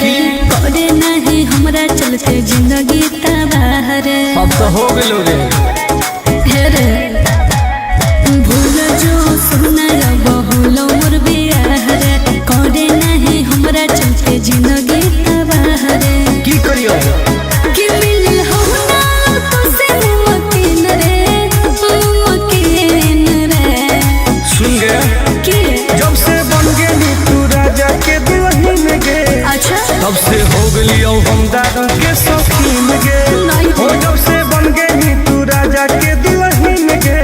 रे, करे नहीं हमरा चलते जिंदगी तबाह रे। अब तो हो गेलो रे। हे रे भूल जो सुना बहुलो मोर बियाह रे, करे नहीं हमरा चलते जिंदगी तबाह रे। की करियो? कि मिलल हो ना तो से मुमकिन रे, मुमकिन रे। सुन गे, की जब से बन गेली तू राजा के दुल्हन गे, अच्छा तब से हो गेलियो हम दारू के शौकीन गे। नहीं। हो जब से बन गेली तू राजा के दुल्हन गे,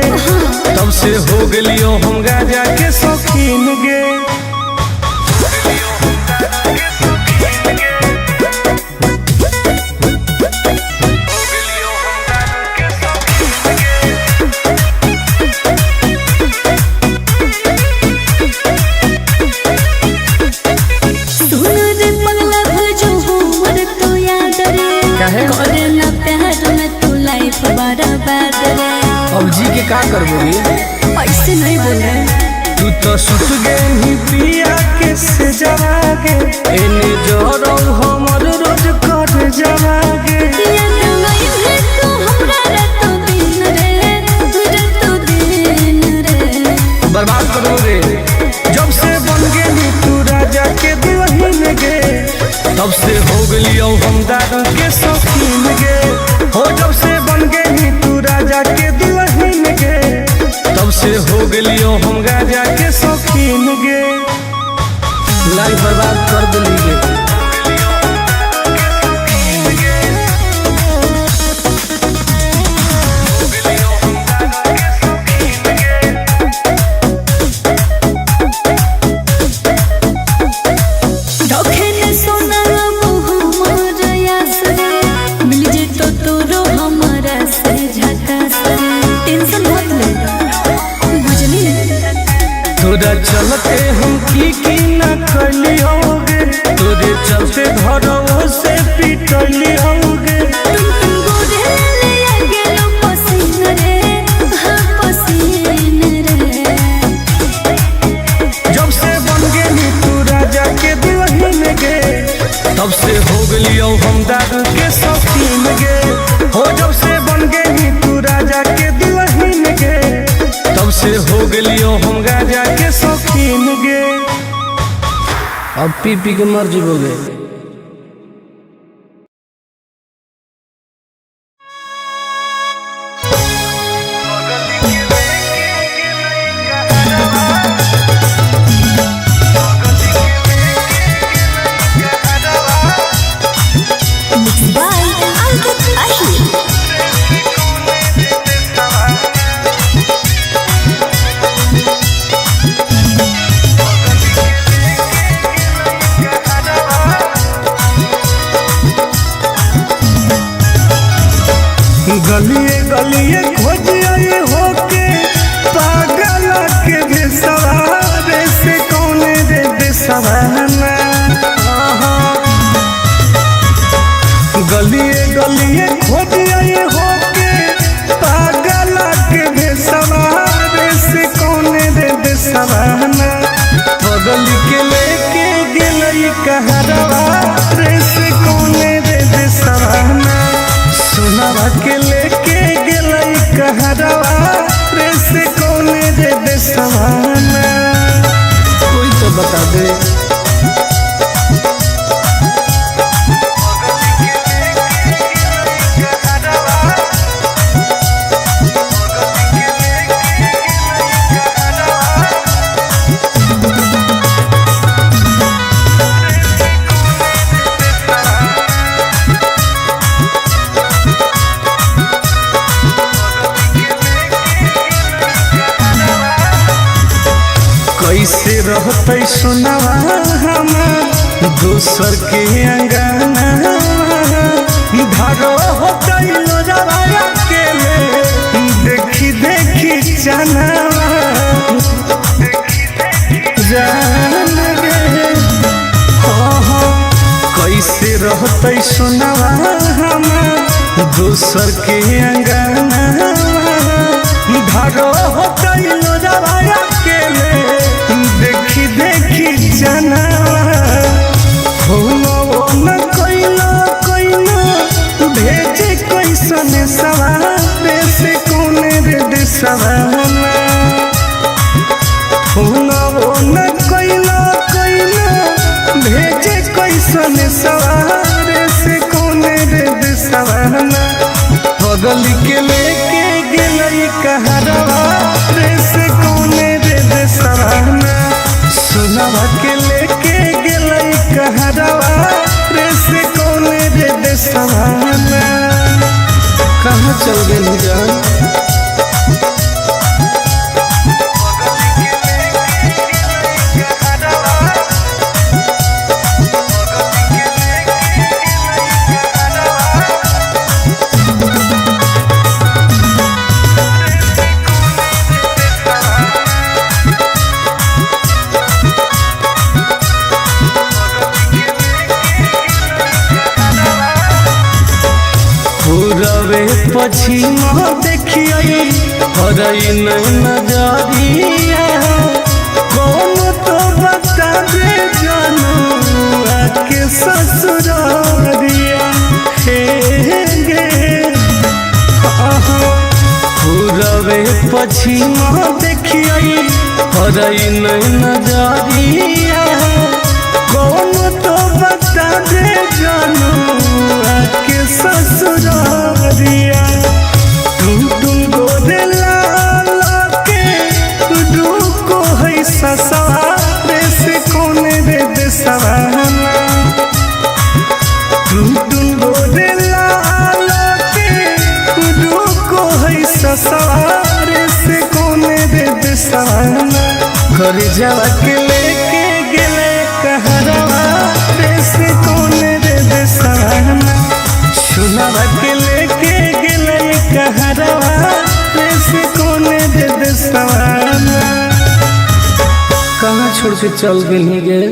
तब से हो गेलियो हम राजा के शौकीन गे। सुन रे पगला जो हमर तो याद रे, काहे? करे ना प्यार में तू लाइफ बर्बाद रे। अब जी के का करबो रे? ऐसे नहीं बोले। तू तो सुत गेली पिया के से जवागे, एने जरौ हमर रोज कर जवागे। याद नहीं है तू हमरा रातो दिन रे, रातो दिन रे। बर्बाद करो रे। जब से बन गेली तू राजा के दुल्हन गे, तब से हो गेलियो हम दारू के शौकीन गे। हो जब से बन गेली तू राजा के दुल्हन गे, तब से हो गेलियो हम राजा के शौकीन गे। लाइफ बर्बाद कर देली गे। रखे न सोना हमर आस रे, मिल जेतो तोरो हमरा से झकास रे। टेंशन मत ले बुझली। तोरा चलते हम की की ना कलियोगे, तोरे चलते घरों से पिटलियोगे। तुम तुम गोरे ले आ गेलो पसीन रे, हाँ पसीन रे। जब से बन गेली तू राजा के दुल्हन गे, तब से हो गेलियो हम दारू के शौकीन गे। हो जब से बन गेली तू राजा के दुल्हन गे, तब से हो गेलियो हम राजा के शौकीन गे। अब पी पी के मर जीवोगे। मिक्स बाय अंकित अहिर। गलिए गलिए खोजिए होके पागल के भेसवारे से कौन रे देसवाना। गलिए गलिए खोजिए होके पागल के भेसवारे से कौन रे देसवाना। बगल के लेके गेलई कहरवा रे से कौन रे देसवाना। सुनवा के लेके गेलई कहरवा रे से कौन रे देसवाना। कोई तो बता दे। कैसे रहते सुनवा हमार दोसर के अंगना, धारो होते लोजवा के ले देखी देखी चनावा जान रे। हो हो कैसे रहते सुनवा हमार दोसर के अंगना, धारो होते लोजवा के ले देखी देखी चनावा। देसवा रे से कौन रे देसवाना। पगली के लेके गेलई कहरवा रे से कौन रे देसवाना। सोनवा के लेके गेलई कहरवा रे से कौन रे देसवाना। कहाँ चल गेली जान? पूरबे पछिम देखियै हरई नजरिया। कौन तो बता दे जानू आके ससुरारिया। हे गे पूरबे पछिम देखियै हरई नजरिया। कौन तो बता दे जानू आके ससुरारिया। टुन टुन गोरे लाल के रुको है ससुरारे से कौन रे देसवाना। टुन टुन गोरे लाल के रुको है ससुरारे से कौन रे देसवाना। घर जावा के लेके गेले कहरवा रे से कौन रे देसवाना। सुनवा के लेके गेले कहरवा रे से कौन रे देसवाना। कहाँ छोड़ के चल गेली गे?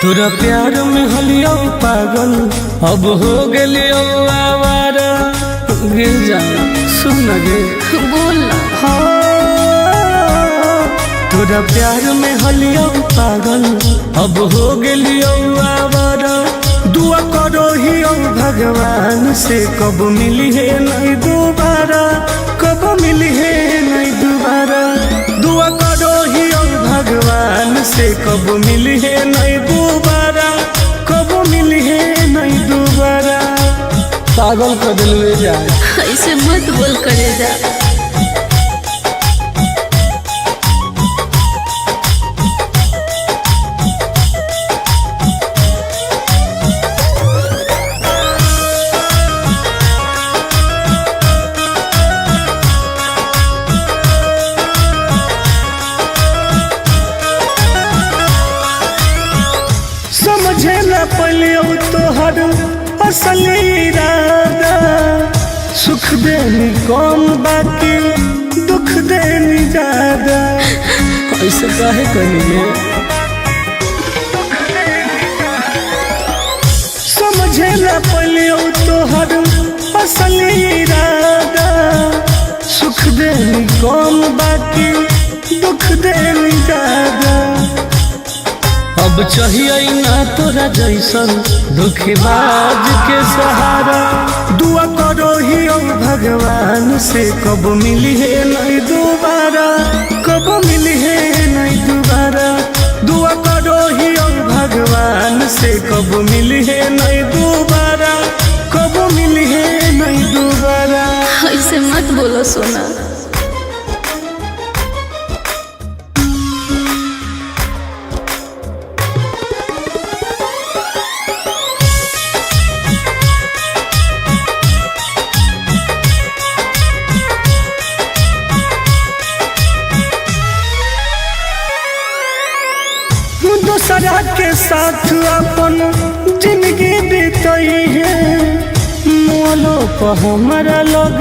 तोरा प्यार में हलियो पागल अब हो गेलियो आवारा। गिर जा सुन गे बोल ना। हाँ, तोरा प्यार में हलियो पागल अब हो गेलियो आवारा। दुआ करो ही भगवान से कब मिली है नहीं दोबारा, कब मिली है नहीं दोबारा। दुआ करो ही भगवान से कब मिली है नहीं दोबारा, कब मिली है नहीं दोबारा। पागल कर दिलवे जाए। ऐसे मत बोल करे जा। समझे न पलियो तोहर असली इरादा। सुख देनी कम बाकी दुख देनी ज्यादा। ऐसे काहे करिए? समझे न पलियो तोहर असली इरादा। सुख देनी कम बाकी दुख देनी ज्यादा। अब चाहिए ना तोरा जैसन दुखबाज के सहारा। दुआ करो ही भगवान से कब मिली है नहीं दोबारा, कब मिली है नहीं दोबारा। दुआ करो ही भगवान से कब मिली है नहीं दोबारा, कब मिली है नहीं दोबारा। ऐसे मत बोलो सोना। दूसरा के साथ अपन जिंदगी बीतई है। मोलो पर हमारा लोग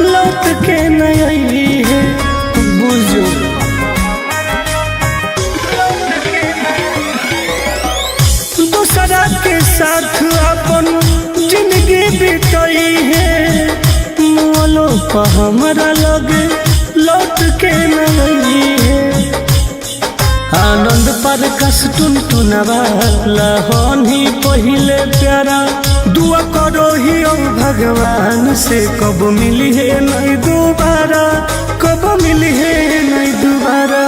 लौट के नहीं है। बुझो दूसरा के साथ अपन जिंदगी बीतई है। पापा हमारा लगे लौट के नहीं है। आनंद पर कस टुन टुनवा लहनी पहिले प्यारा, दुआ करो ही ओ भगवान से कब मिली है नहीं दोबारा, कब मिली है नहीं दोबारा।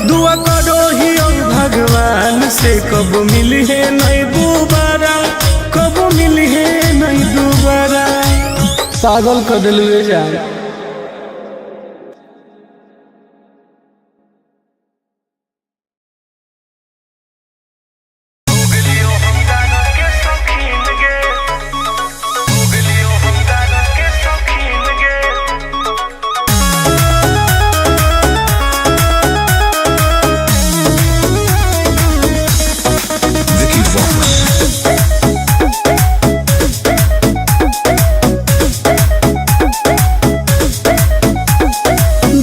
दुआ करो ही ओ भगवान से कब मिली है नहीं दोबारा, कब मिली है नहीं दोबारा। पागल कर दिलुए जाए। Vicky Vox.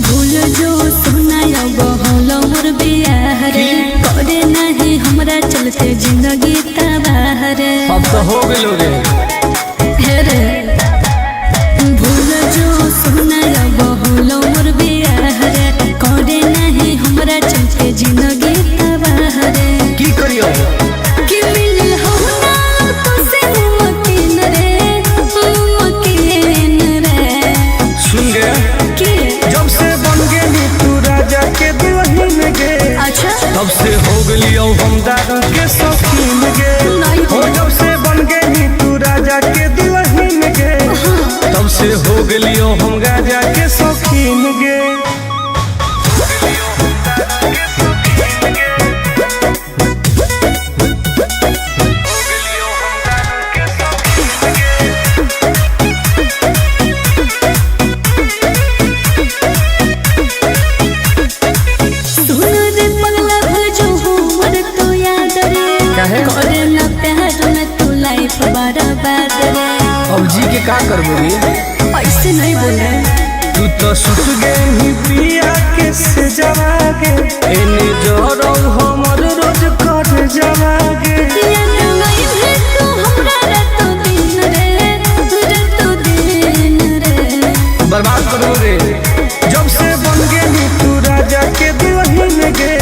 भूल जो सोना अब होलो मोर बियाह रे, करे नहीं हमरा चलते जिंदगी तबाह रे। अब तो हो गेलो रे। हे रे भूल जो सोना अब होलो मोर बियाह रे, करे नहीं हमरा चलते जिंदगी तबाह रे। की करियो कि मिल हो ना तो से मुमकिन रे, मुमकिन रे। सुन गे, कि जब से बन गेली तू राजा के दुल्हन गे, अच्छा तब से हो गेलियो हम दारू के शौकीन गे। नहीं। हो जब से बन गेली तू राजा के दुल्हन गे, तब से हो गेलियो हम राजा के शौकीन गे। सुन रे पगला भजो हमर तो याद रे, काहे? करे ना प्यार में तू लाइफ बर्बाद रे। अब जी के का करबो रे? ऐसे नहीं बोले। तू तो सुत गेली पिया के से जवागे, एने जरो हमर रोज कर जवागे। याद नहीं है तू हमरा रातो दिन रे, रातो दिन रे। बर्बाद करो रे। जब से बन गेली तू राजा के दुल्हन गे,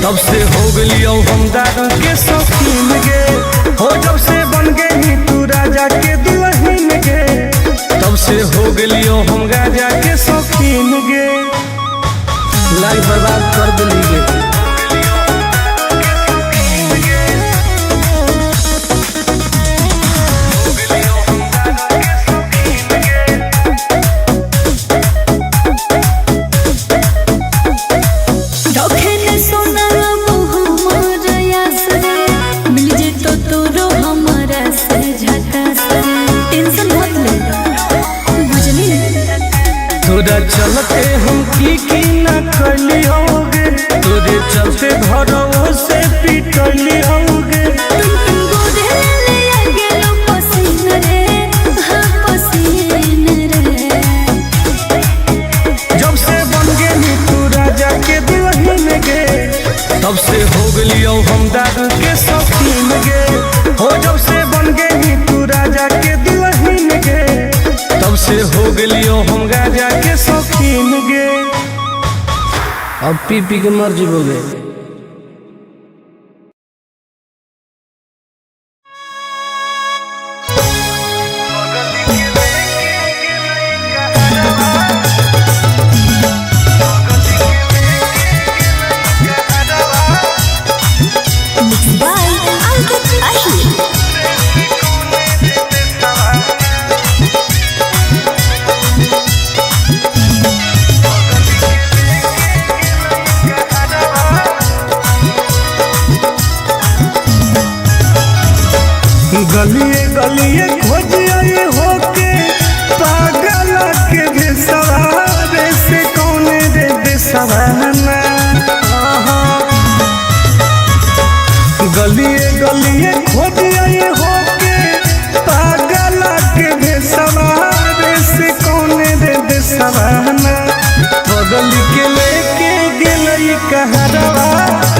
तब से हो गेलियो हम दारू के शौकीन गे। हो जब से बन गेली तू राजा के दुल्हन गे, तब से हो गेलियो हम राजा के शौकीन गे। लाइफ बर्बाद कर दिली गे। रखे ने सोना अब हमर आस रे, मिल जेतो तोरो हमरा से झकास रे। टेंशन मत ले बुझली। तोरा चलते हम की ना कैली होगे, तोरे चलते घरों से पिटली होगे। तुम तुम गोदे ले आ गेलो पसीन रे, हाँ पसीन रे। जब से बन गेली तू राजा के दुल्हन गे, तब से हो गेलियो हम दारू के शौकीन गे। हो जब से बन गेली तू राजा के दुल्हन गे, तब से हो गेलियो हम राजा के शौकीन गे। अब पी पी के मर जीवोगे। बाय अंकित अहिर। गलिए गलिए खोजिए होके पागल के भेसवारे से कौन रे देसवाना। गलिए गलिए खोजिए होके पागल के भेसवारे से कौन रे देसवाना। बगल के लेके गेलई कहरवा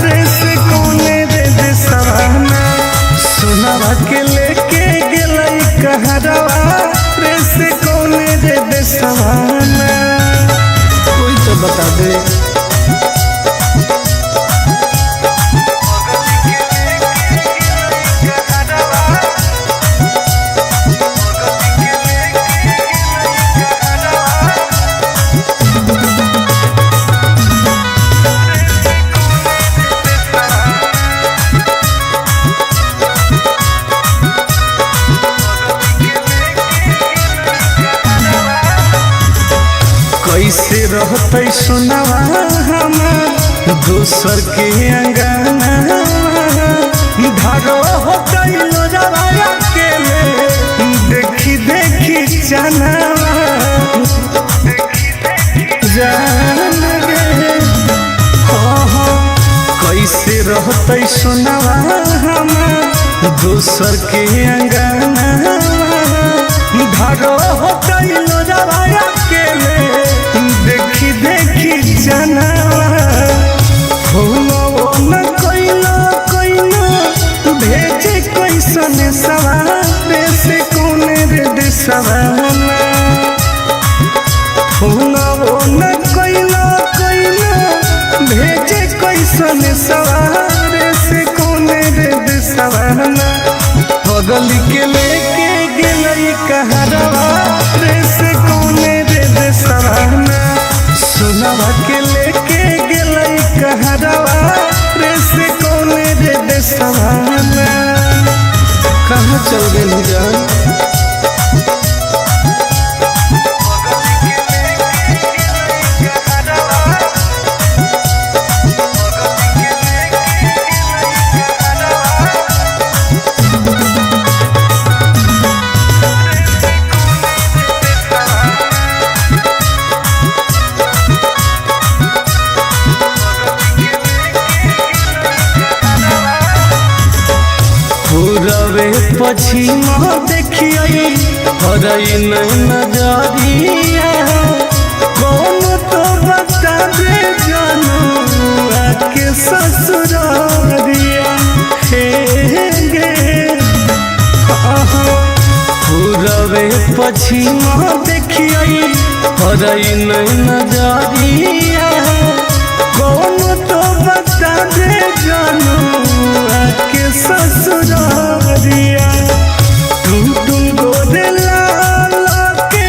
रे से कौन रे देसवाना। सोनावा के लेके गेलई कहरवा रे से कौन रे देसवाना। कैसे रहते सोनावा हमार दोसर के अंगना। धारो होते लोजवा अकेले देखी देखी चनावा जान गे। हाँ हाँ, कैसे रहते सोनावा हमार दोसर के अंगना। धारो होते लोजवा अकेले देखी देखी चनावा। फूलो न कोइलो कोइलो भेजे कैसन सवार से कौन रे देसवाना। फूलो न कोइलो कोइलो भेजे कैसन सवार से कौन रे देसवाना। बगल के लेके गेलई कहरवा रे से कौन रे देसवाना। सोनवा के लेके गेलई कहरवा रे से कौन रे देसवाना। कहाँ चल गेली जान। पूरबे पछिम देखियै हरई नहीं नजरिया। कौन तो बता दे जानू आके ससुरारिया। हे गे पूरबे पछिम देखियै हरई नहीं नजरिया। कौन तो बता दे जानू आके ससुरारिया। तुम तुम गोरे लाल के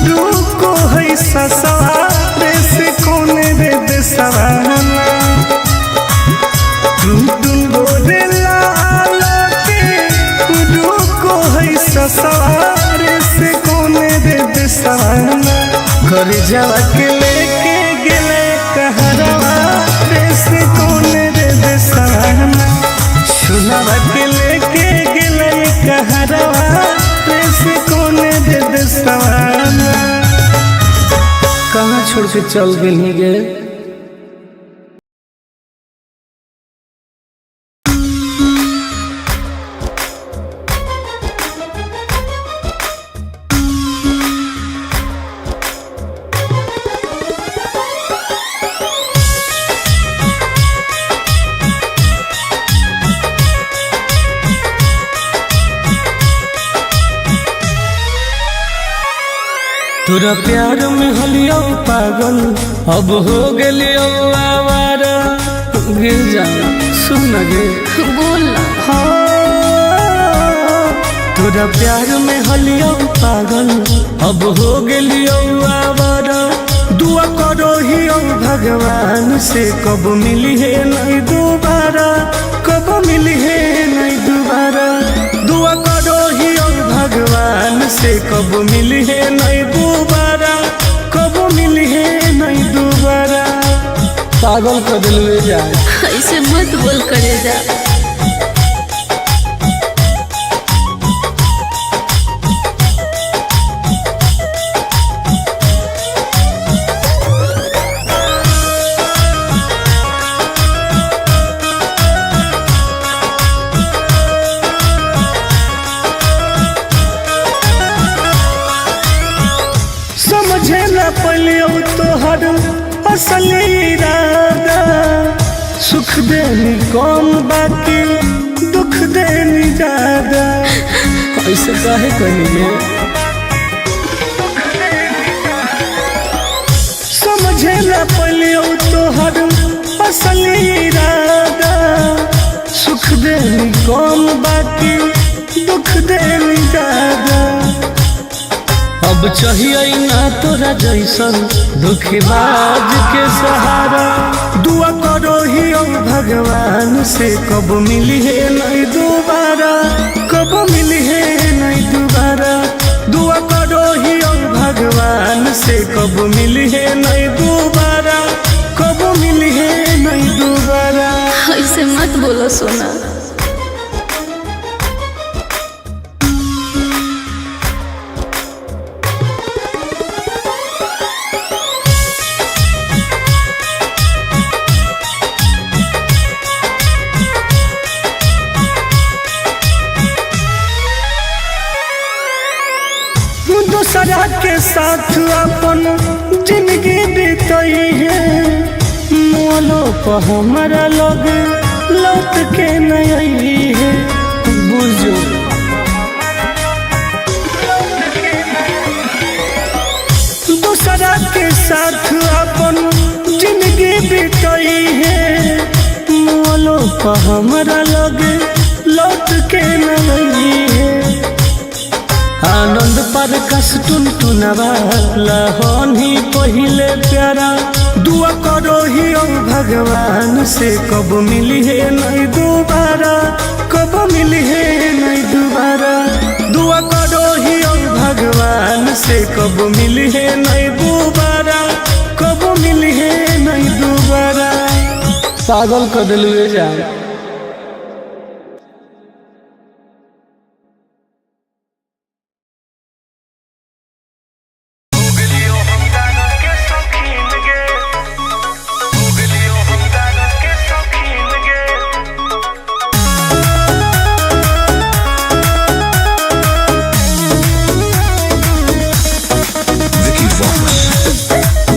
रुको है ससुरारे से कौन रे देसवाना। तुम तुम गोरे लाल के रुको है ससुरारे से कौन रे देसवाना। घर जावा के लेके गेले कहरवा रे से कौन रे देसवाना। सुनवा के लेके गेले कहरवा रे से कौन रे देसवाना। कहाँ छोड़ के चल गेली गे। तोरा प्यार में हलियो पागल अब हो गेलियो आवारा। गिर जा सुन गे बोल ना। हाँ, तोरा प्यार में हलियो पागल अब हो गेलियो आवारा। दुआ करो ही भगवान से कब मिली है नहीं दोबारा। कब मिली है नहीं दोबारा। दुआ करो ही भगवान से कब मिली है नहीं दोबारा। कब मिली है नहीं दोबारा। पागल कर दिल जाए। ऐसे मत बोल करे जा। समझे न पलियो तोहर असली इरादा। सुख देनी कम बाकी दुख देनी ज्यादा। ऐसे काहे कहिए। समझे न पलियो तोहर असली इरादा। सुख देनी कम बाकी दुख देनी ज्यादा। अब चाहिए ना तोरा जैसन दुखबाज के सहारा। दुआ करो ही भगवान से कब मिली है नहीं दोबारा। कब मिली है नहीं दोबारा। दुआ करो ही भगवान से कब मिली है नहीं दोबारा, कब मिली है नहीं दोबारा। ऐसे मत बोलो सोना। दूसरा के साथ अपन जिंदगी बीतई है, मोलो पर हमारा लोग लौट के नहीं आई है। बुझो दूसरा के साथ अपन जिंदगी बीतई है, मोलो पर हमारा लोग लौट के नहीं आई है। आनंद पर कस टुन टुनवा लहनी पहिले प्यारा, दुआ करो ही ओ भगवान से कब मिली है नहीं दोबारा, कब मिली है नहीं दोबारा। दुआ करो ही ओ भगवान से कब मिली है नहीं दोबारा, कब मिली है नहीं दोबारा। पागल कर दिलुए जान। Vicky Vox.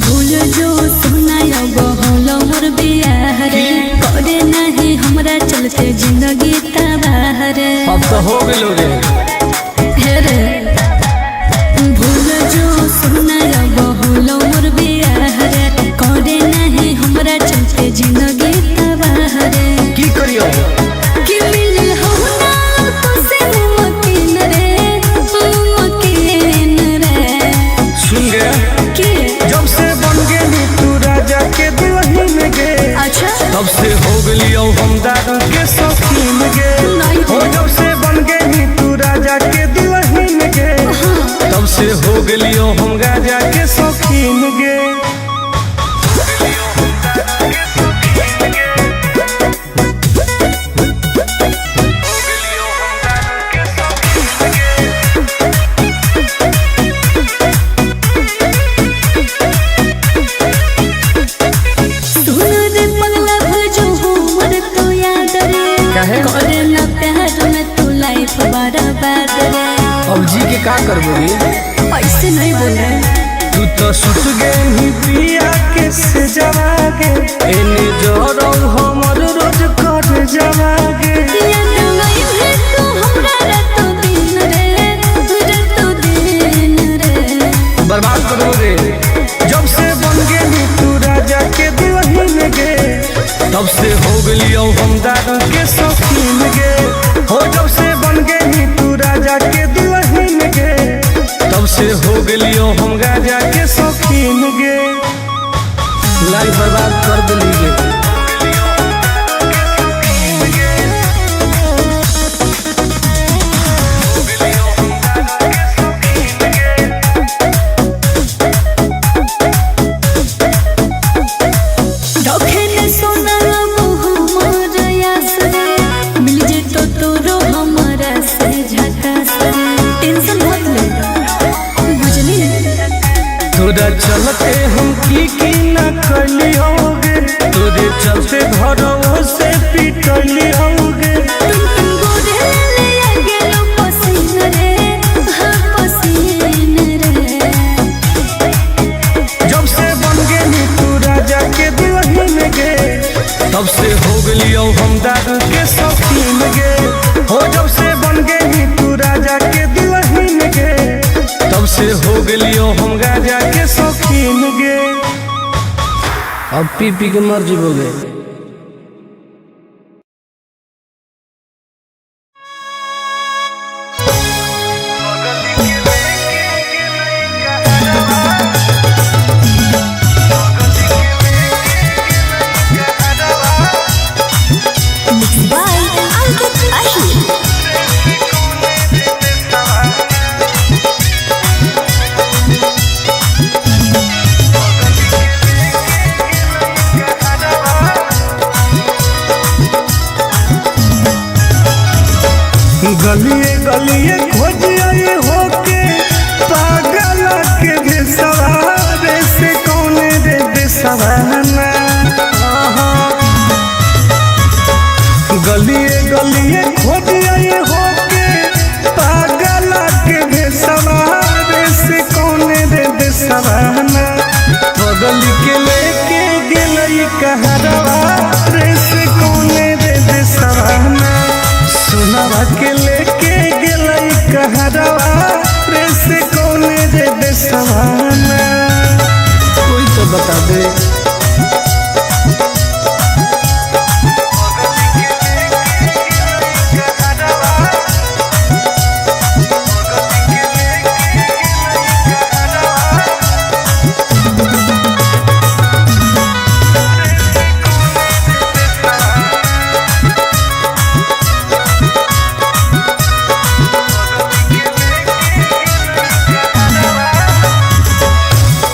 भूल जो सोना अब होलो मोर बियाह रे, करे नहीं हमरा चलते जिंदगी तबाह रे। अब तो हो गेलो रे। हे रे भूल जो सोना अब होलो मोर बियाह रे, करे नहीं हमरा चलते जिंदगी तबाह रे। की करियो कि मिलल हो ना तो से मुमकिन रे, मुमकिन रे। सुन गे, कि जब से बन गेली तू राजा के दुल्हन गे, अच्छा तब से हो गेलियो हम दारू के शौकीन गे। नहीं। हो जब से बन गेली तू राजा के दुल्हन गे, तब से हो गेलियो हम राजा के शौकीन गे। सुन रे पगला भजो हमर तो याद रे, काहे? करे ना प्यार में तू लाइफ बर्बाद रे। अब जी के का करबोगी? ऐसे नहीं बोल रहे। तू तो सुत गेली पिया के से जवागे, एने जरौ हमर रोज कर जवागे। याद आई है तू हमरा रातो दिन रे, रातो दिन रे। बर्बाद करो रे। जब से बन गेली तू राजा के दुल्हन गे, तब से हो गेलियो हम दारू के शौकीन गे। हो जब से बन गेली तू राजा के दुल्हन गे, तब से हो गेलियो हम राजा के शौकीन गे। लाइफ बर्बाद कर दिली गे। रखे ने सोना अब हमर आस रे, मिल जेतो तोरो हमरा से झकास रे। टेंशन मत ले बुझली। तोरा चलते हम की ना कलियोगे, तोरे चलते घरों से पिटलियोगे। तुम तुम गोरे ले आ गेलो पसीन रे, हाँ पसीन रे। जब से बन गेली तू राजा के दुल्हन गे, तब से हो गेलियो हम दारू के शौकीन गे। हो जब से बन गेली तू राजा के दुल्हन गे, तब से हो गेलियो हम राजा के शौकीन गे। अब पी पी के मर जीवोगे। Mixed by Alka गलिए गलिए खोजिए होके पागल के भेसवा रे से कौन रे देसवाना। गलिए गलिए खोजिए होके पागल के भेसवा रे से कौन रे देसवाना। बगल के लेके गेलई कहरवा रे से कौन रे देसवाना। सुनवा के लेके गेलई कहरवा रे से कौन रे देसवाना। कोई तो बता दे।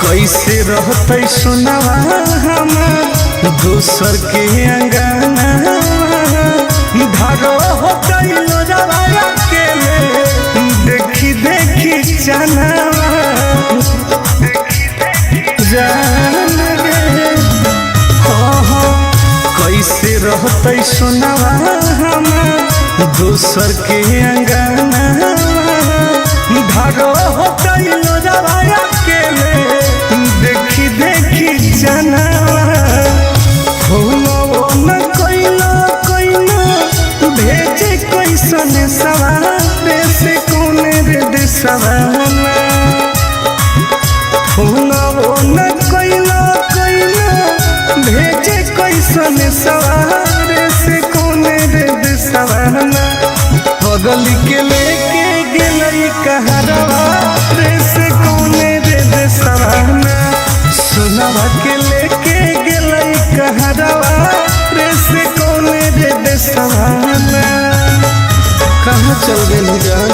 कैसे रहते सुनवा हमार दोसर के अंगना, धरो होते लोजवा के ले देखी देखी चनावा जान रे। हो हो कैसे रहते सुनवा हमार दोसर के अंगना, धरो होते लोजवा के ले देखी देखी चनावा। फोनवो न कइलो कइलो भेजे कैसन सवार से कौन रे देसवाना। फोनवो न कइलो कइलो भेजे कैसन सवार से कौन रे देसवाना। बगल के लेके गेलई कहरवा रे से कौन रे देसवाना। सुनवा के लेके गेलई कहरवा रे से कौन रे देसवाना। कहाँ चल गेली जान।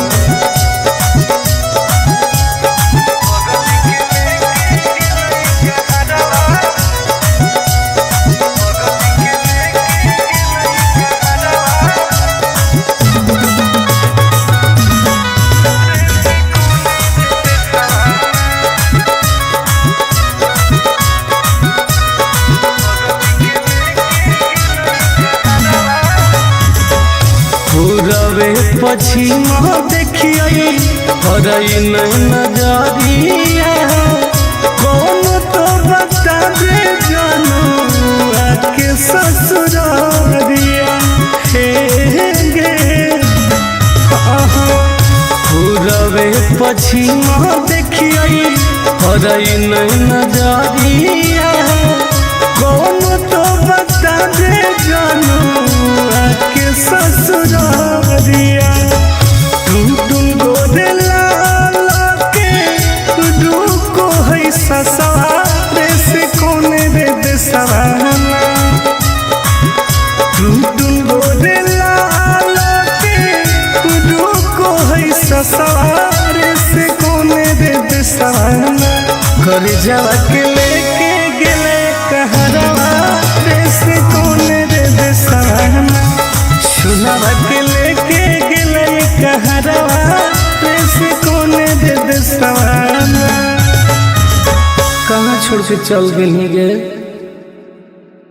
पूरबे पछिमा देखियै हरई नजरिया, कौन तो बता दे जनुआ के ससुरारिया। हे गे पूरबे पछिमा देखियै हरई नजरिया, कौन तो बता दे जनुआ के ससुरारिया। टुन टुन गोरे लाल के रुको है ससुरारे से कौन रे देसवाना। टुन टुन गोरे लाल के रुको है ससुरारे से कौन रे देसवाना। घर जावा के लेके गेले कहरवा रे से कौन रे देसवाना। सुनवा के लेके गेले कहरवा रे से कौन रे देसवाना। कहाँ छोड़ के चल गेली गे।